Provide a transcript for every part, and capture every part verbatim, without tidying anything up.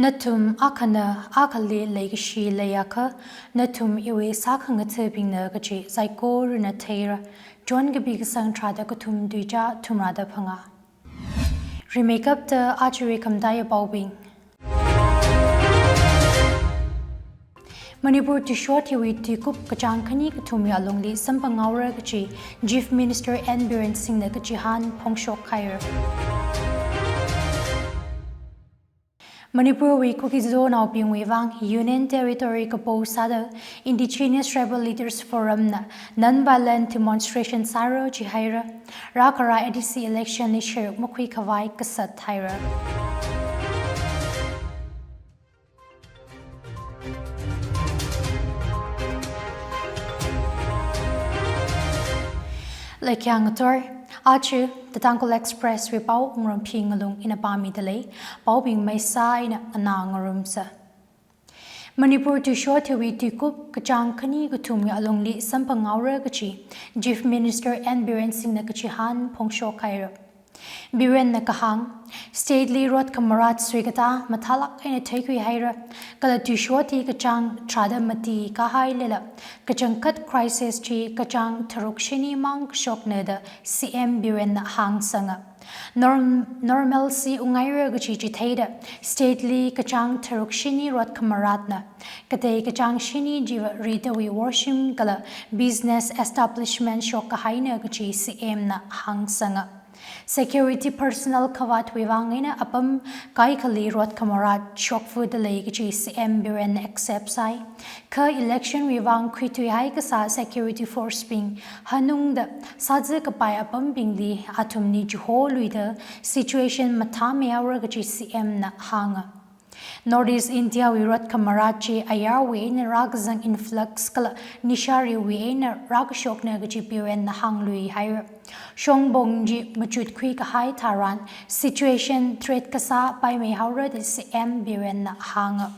Nathum akhana akhali leikashi leiakha, nathum iwui sākhangathabingna kachi saikorana theira. John kapi kasang tharāda kathum tuicha thumrāda phangā. Rimeikapta ajawui khamataiya paobing. Manipur tuishot hiwui tuikup kachāng khani kathumwui alungli samphanghaora kachi Chief Minister N Biren Singhna kachihān phongshok haira. Manipurwui Kuki-Zo naobingwui vang Union Territory kapo sāda Indigenous Tribal Leaders Forum na non-violent demonstration sāra jihaira. Rākhara A D C election li sharuk makhui khavai kasat haira. Leikhyang ngathor, aja The Tangkhul Express wui pao Wungrangphi Ngalung ina pāmida lei, paobing maisā ina ana ngarumsa. Manipur tuishot hiwui tuikup kachāng khani kathumwui alungli samphanghaora kachi Chief Minister N Biren Singhna kachihān phongshok haira. Birenna kahāng, state li rot khamarat suikatā mathālāk eina theikhui haira, kala tuishot hi kachāng tharāda mati kahai leila, kachangkhat crisis chi kachāng tharuk shini mang kashokna da C M Birenna hāngsanga. Norm-, normalcy unghaira kachi chitheida, state li kachāng tharuk shini rot khamaratna, katei kachāng shini chiva ritawui worshim kala business establishment shok kahaina kachi C M na hāngsanga. Security personnel khavātwui vang eina apam kaikhali rot khamarat shokfada lei kachi C M Birenna accept sai. Kha election wui vang khuithuihai kasā security force bing hanungda sāzā kapai apambingli athumli chiholuida situation mathāmeihaora kachi C M na hānga. North East India wui rot khamarat chi ayarwui eina rākazang influx kala nishāriwui eina rākashokna kachi Birenna hānglui haira. Shongpong chi machutkhui kahai tharan situation threat kasā paimeihaora da C M Birenna hānga.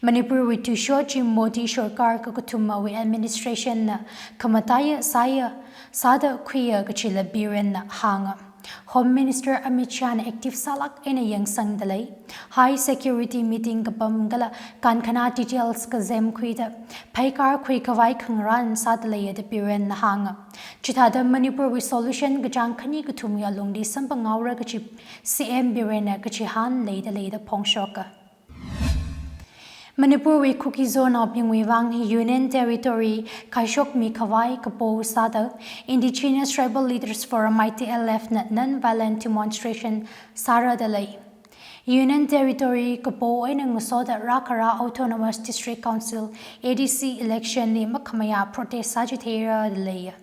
Manipurwui tuishot chi Modi sarkar kakathumawui administration na khamataiya sāya, sāda khuiya kachila Birenna hānga. Home Minister Amit Shah na active sālāk eina yangsangda lei. High security meeting kapam kala kankhana details kazem khuida pheikar khui khavai khangarān sāda leiya da Birenna hānga. Chithāda Manipurwui solution kachāng khani kathumwui alungli samphanghaora kachi C M Birenna kachihān leida leida phongshoka. Manipurwui Kuki-Zo naobingwui vang Union Territory khaishokmi khavai kapo sāda Indigenous Tribal Leaders Forum, I T L F na non-violent demonstration sārada lei. Union Territory kapo eina ngasoda rākhara Autonomous District Council, A D C election li makhamayā protest sāchitheirada leiya.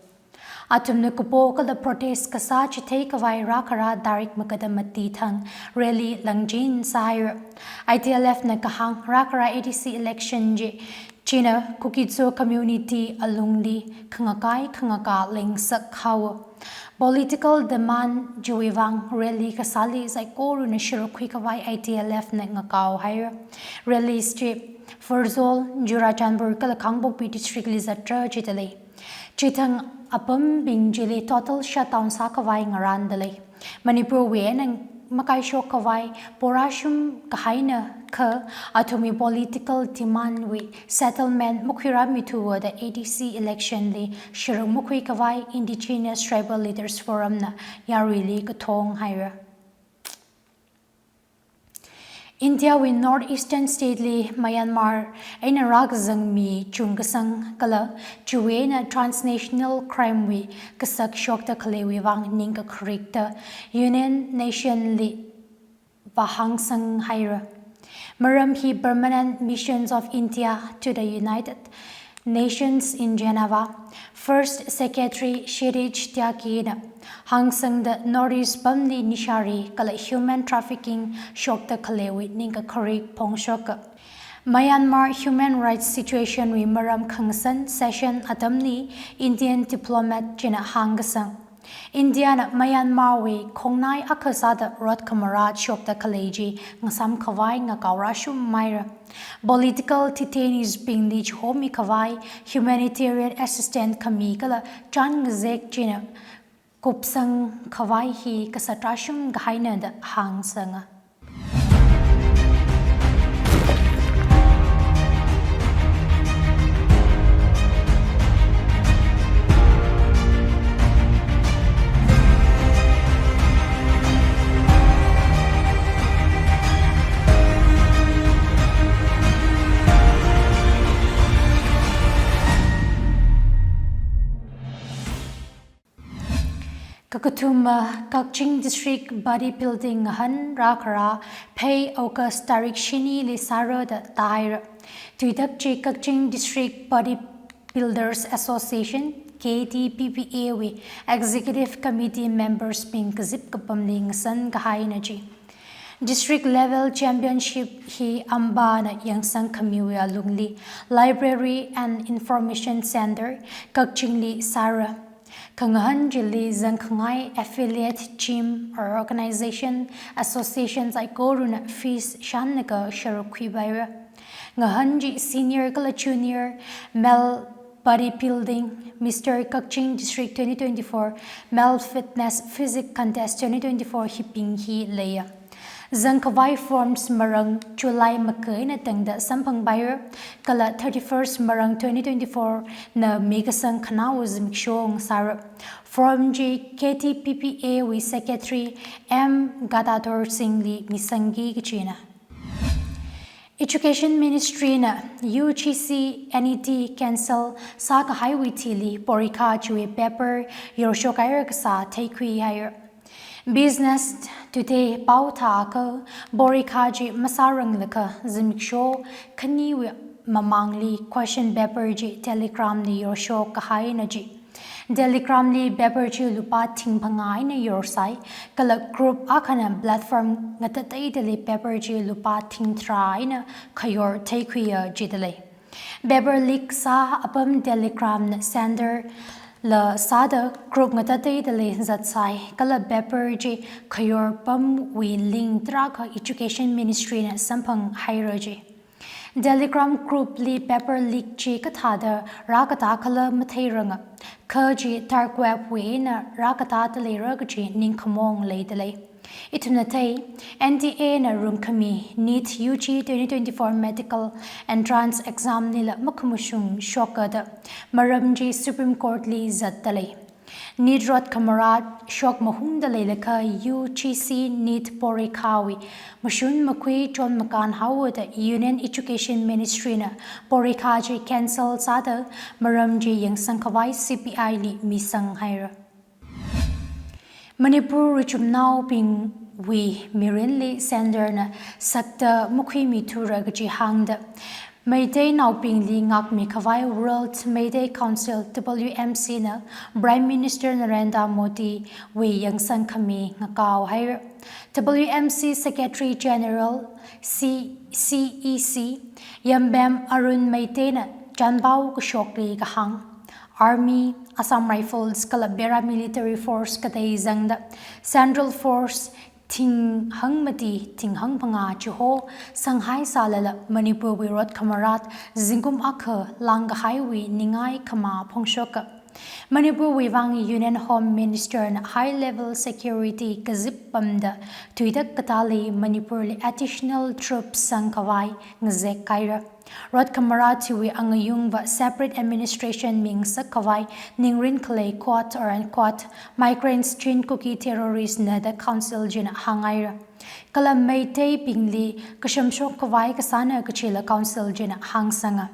Athumna kapo kala protest kasā chithei khavai rākhara tarik makada mati thang rally langchin sāhaira. I T L F na kahāng rākhara A D C election chi, china Kuki-Zo community alungli khangakai khangakā lengsak haowa. Political demand chiwui vang rally kasāli saikorana sharuk khui khavai I T L F na ngakao haira. Rally chi Pherzawl, Churachandpur kala Kangpokpi district li zatra jida lei. Chithang apambing chili total shutdown sākhavai ngarānda lei. Manipurwui eina makaishok khavai porāshum kahaina kha athumwui political demand wui settlement makhuirāmithuwa da A D C election li sharuk makhui khavai Indigenous Tribal Leaders Forum na yaruili kathong haira. India wui North Eastern state li Myanmar eina rākazangmi chungkasang kala chiwui eina transnational crime wui kasak shokda khaleiwui vang ningkakharik da Union Nation li vāhāngsang haira. Maram hi Permanent Missions of India to the United Nations in Geneva, First Secretary Kshitij Tyagi na hāngsangda North East pamli nishāri kala human trafficking shokda khaleiwui ningkakharik phongshoka. Myanmar human rights situation wui maram khangasan session atamli Indian diplomat china hāngkasang. India na Myanmar wui khongnai akha sāda rot khamarat shokda khalei chi ngasām khavai ngakao rāshum maira. Political detainees bingli chihomi khavai, humanitarian assistance khami kala chān ngazek china kupsang khavai hi kasat rāshum kahaina da hāngsanga. Kakathuma, Kakching District Bodybuilding ngahān rākhara phei August tarik shinili sāra da tāhaira. Tuitak chi Kakching District Bodybuilders Association, K D B B A wui Executive Committee members bing kazip kapamli ngasan kahaina chi. District level championship hi Ambana yangsang khamiwui alungli Library and Information Center, Kakchingli sāra. Khangahān chili zangkhangai affiliate gym or organization, association saikorana fees shānlaga sharuk khuipaira. Ngahān chi senior kala junior male bodybuilding, Mister Kakching District twenty twenty-four, Male Fitness Physique Contest twenty twenty-four hibing hi leiya. Zangkhavai forms marān July makai eina tangda samphangpaira, kala thirty-first March twenty twenty-four na mikasang khanaowa zimiksho ngasāra. Form chi K D B B A wui Secretary M Gadadhar Singh li misangki kachina. Education Ministry na U G C N E T cancel sākahaiwui thili porikha chiwui paper yorshok haira kasā theikhui haira. Business Today pao thākha porikha chi masāranglakha zimiksho khaniwui mamangli question paper chi Telegram li yorshok kahaina chi. Telegram li paper chi lupā thing phangā eina yorsai, kala group akhana platform ngatateidali paper chi lupā thing tharā eina khayor theikhuiya jidalei. Paper leak sā apam Telegram na sender la sāda group ngatateidali zatsai, kala paper chi khayor pamwui link tarākha Education Ministry na samphang haira chi. Telegram group li paper leak chi kathāda rākatā khala matheiranga, kha chi dark web wui eina rākatāda leira kachi ningkhamong leidalei. Ithumna thei, N T A na rumkhami NEET U G twenty twenty-four medical entrance exam lila makhamashung shoka da maram chi Supreme Court li zatdalei. NEET rot khamarat shok mahungda leilakha U G C NEET porikha wui mashun makhui chon makān haowa da Union Education Ministry na porikha chi cancel sāda maram chi yangsang khavai C B I li misang haira. Manipur richumnaobingwui mirinli sender na sakta makhuimithura kachi hāngda Meiteinaobingli ngākmi khavai World Meitei Council, W M C na Prime Minister Narendra Modi wui yangsang khami ngakao haira. W M C Secretary General, C-, C E C, Yambem Arun Meitei na chanpao kashokli kahāng, Army, Assam Rifles kala Paramilitary Force katei zangda Central Force thing hangmati, thing hangphangā chiho sanghai sālala Manipur wui rot khamarat zingkum akha langkahaiwui ningai khamā phongshoka. Manipur wui vang Union Home Minister na high level security kazip pamda tuitak katāli Manipur li additional troops sangkhavai ngazek haira. Rot khamarat chiwui angayungva separate administration mingasak khavai ningrin khalei quote or unquote migrants Chin Kuki terrorist na da council china hāng haira. Kala Meiteibingli kashamshok khavai kasāna kachila council china hāngsanga.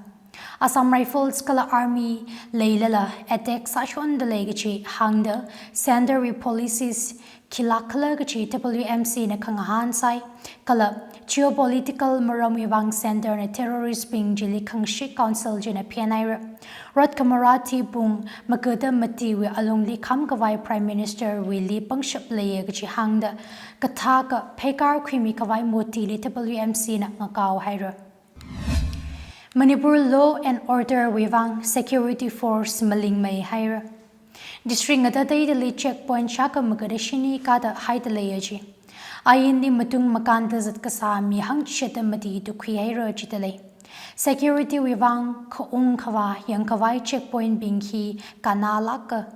Assam Rifles kala Army leilala attack sāshonda lei kachi hāngda center wui policies khilak khala kachi W M C na khangahān sai, kala geopolitical maramwui vang center na terrorist bing chili khangashik council china phen haira. Rot khamarat hi pung magada matiwui alungli khamkhavai Prime Minister wuili pangshap leiya kachi hāngda kathaka pheikar khuimi khavai Modi li W M C na ngakao haira. Manipur law and order wui vang security force malingmei haira. District ngatateidali checkpoint shākha magada shini kada haida leiya chi. Ainli matung makānda zat kasā mi hangchishata mati tukhui haira jidalei. Security wui vang khaung khavā yangkhavai checkpoint bing hi kannalāka.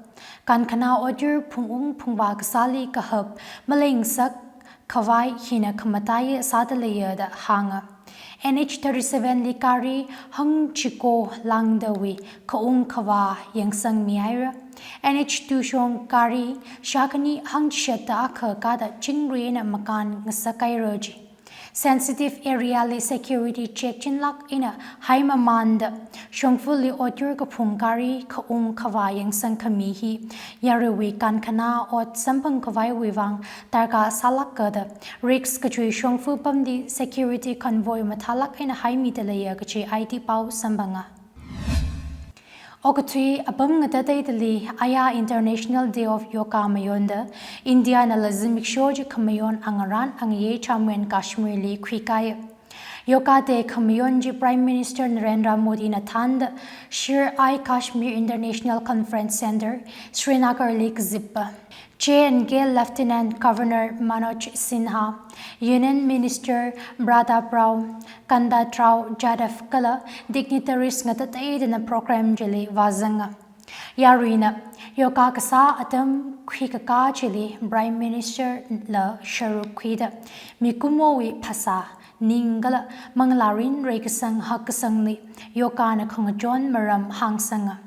Kankhanā order phungung phungvā kasāli kahap malingasak khavai hina khamataiya sāda leiya da hānga. N H thirty-seven li gari hangchiko langdawui khaung khavā yangsangmi haira. N H two shong gari shākhani hangchishata akha kada chingri eina makān ngasak haira chi. Sensitive area li security check chinlāk eina haimamānda shongfali otyur kaphung gari khaung khavā yangsang khami hi yaruiwui kankhana ot samphang khavaiwui vang darkar sālāka da risk kachui shongfa pamli security convoy mathālāk eina haimida leiya kaji aiti pao samphanga. Okathui apam ngatateidali aya International Day of Yoga mayonda India nala zimiksho chi khamayon angarān angayei Jammu and Kashmir li khuikāya. Yoga Day khamayon chi Prime Minister Narendra Modi na thānda Sher-e-Kashmir International Conference Centre, Srinagar li kazippa. J and K Lieutenant Governor Manoj Sinha, Union Minister Pratap Rao, Ganpatbirou Jadhav kala dignitaries ngatateidana program chili vāzanga. Yaruina yoga kasā atam khuikakā chili Prime Minister la sharuk khuida mikumowui phasā, ning kala manglārin reikasang hakkasangli yoga na khangachon maram hāngsanga.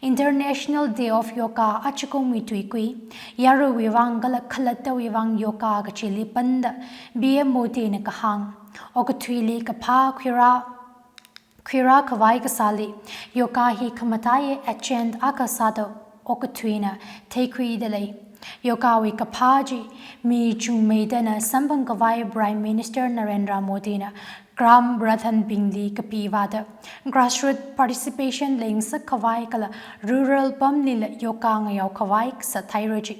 International Day of Yoga achikumwui tuikui, yaruiwui vang kala khalattawui vang yoga kachili panda P M Modi na kahāng, okathuili kaphā khuirā, khuirā khavai kasāli yoga hi khamataiya agent akha sāda okathuina theikhuida lei. Yoga wui kaphā chi mi chungmeidana samphang khavai Prime Minister Narendra Modi na Gram Pradhan bingli kapi vāda grassroot participation leingasak khavai kala rural pamlila yoga ngayao khavai kasā thaira chi.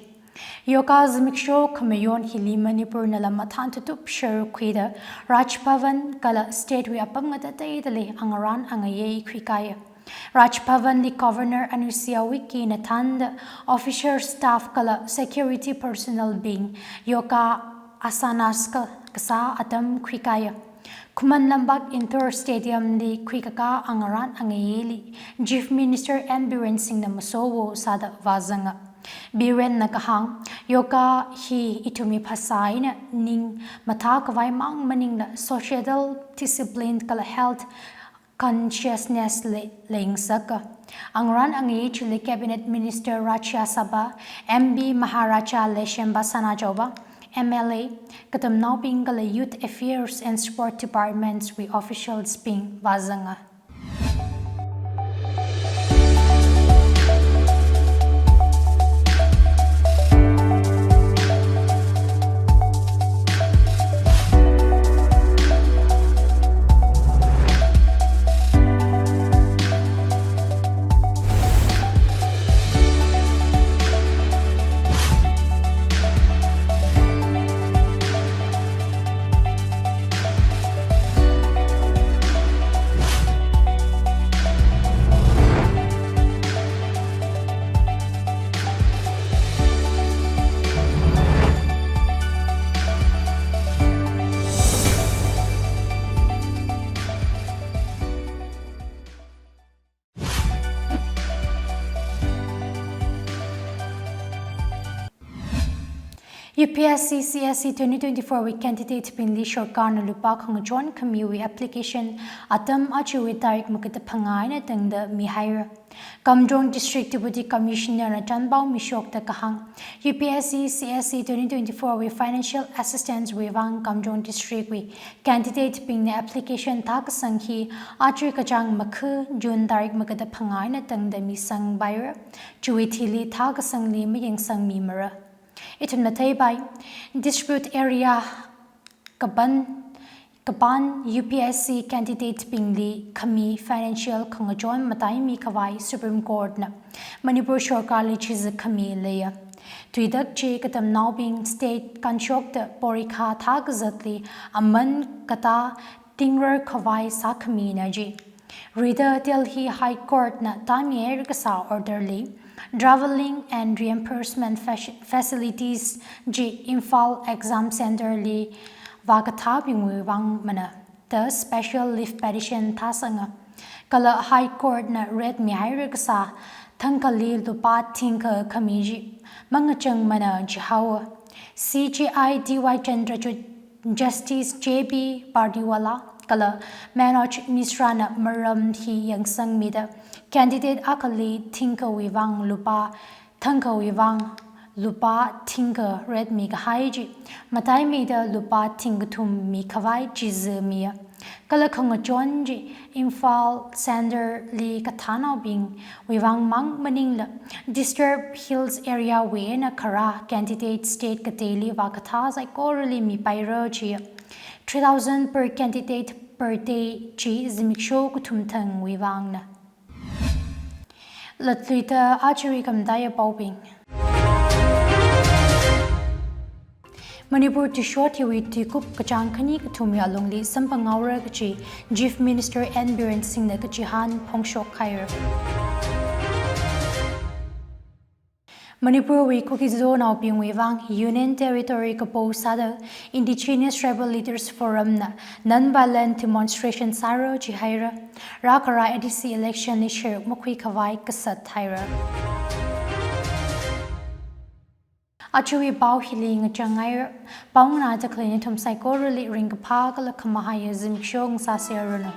Yoga zimiksho khamayon hili Manipur nala mathān thutup sharuk khuida Raj Bhavan kala state wui apam ngatateidali angarān angayei khuikāya. Raj Bhavan li Governor Anusuiya Uikey na thānda officer staff kala security personnel bing yoga asanas ka, kasā atam khuikāya. Khuman Lampak Indoor Stadium li khuikakā angarān angayeili Chief Minister N Biren Singh na masowo sāda vāzanga. Biren na kahāng, yoga hi ithumwui phasā eina ning mathā khavai mang maningla societal discipline kala health consciousness li leingasaka. Angarān angayei chili Cabinet Minister Rajya Sabha M P Maharaja Leishemba Sanajaoba, M L A, katamnaobing kala Youth Affairs and Sport Departments wui officials bing vāzanga. U P S C C S E twenty twenty-four wui candidate bingli sorkarna lupā khangachon khamiwui application atam achiwui tarik magada phangā eina tangda mihaira. Kamjong District Deputy Commissioner na chānpao mishokda kahāng, U P S C C S E twenty twenty-four wui financial assistance wui vang Kamjong District wui candidate bingna application thākasang hi aja kachāng makha June tarik magada phangā eina tangda misangpaira. Chiwui thili thākasangli mayangsangmimara. Ithumna theipai, dispute area kapan, kapan U P S C candidate bingli khami financial khangachon mataimi khavai Supreme Court na Manipur sorkarli chiza khami leiya. Tuitak chi katamnaobing state kanshokta porikha thākazatli aman katā tingrar khavai sākhamina ji. Rida Delhi High Court na tāmihaira kasā order li, travelling and reimbursement faci-, facilities chi Imphal Exam Centre li vākathābingwui vang mana da special leave petition thāsanga. Kala High Court na rate mihaira kasā thangkhali lupā thingkha khami chi mangachang mana jihaowa. C J I D Y Chandrachud, Justice J B Pardiwala kala Manoj Misra na maram hi yangsangmida candidate akhali thingkhawui vang lupā thangkhawui vang lupā thingkha rate mikahai chi, mataimida lupā thingkathum mikhavai chizi miya. Kala khangachon chi Imphal Centre li kathānaobingwui vang mang maningla, Disturbed Hills Area wui eina kharā candidate state kateili vākathā saikorali mipaira chiya. Three thousand per candidate per day chi zimiksho kathum thangwui vangna. Latluida ajawui khamataiya paobing. Manipur tuishot hiwui tuikup kachāng khani kathumwui alungli samphanghaora kachi Chief Minister N Biren Singhna kachihān phongshok haira. Manipurwui Kuki-Zonaobingwui vang Union Territory kapo sāda Indigenous Tribal Leaders Forum na non-violent demonstration sāra chihaira. Rākharā A D C election li sheruk makhuikhavai kasat haira. Ajawui pao hili ngachang haira. Pao nganāda khalei nathum saikorali ringkaphā kala khamahaiya zimiksho ngasāseranu.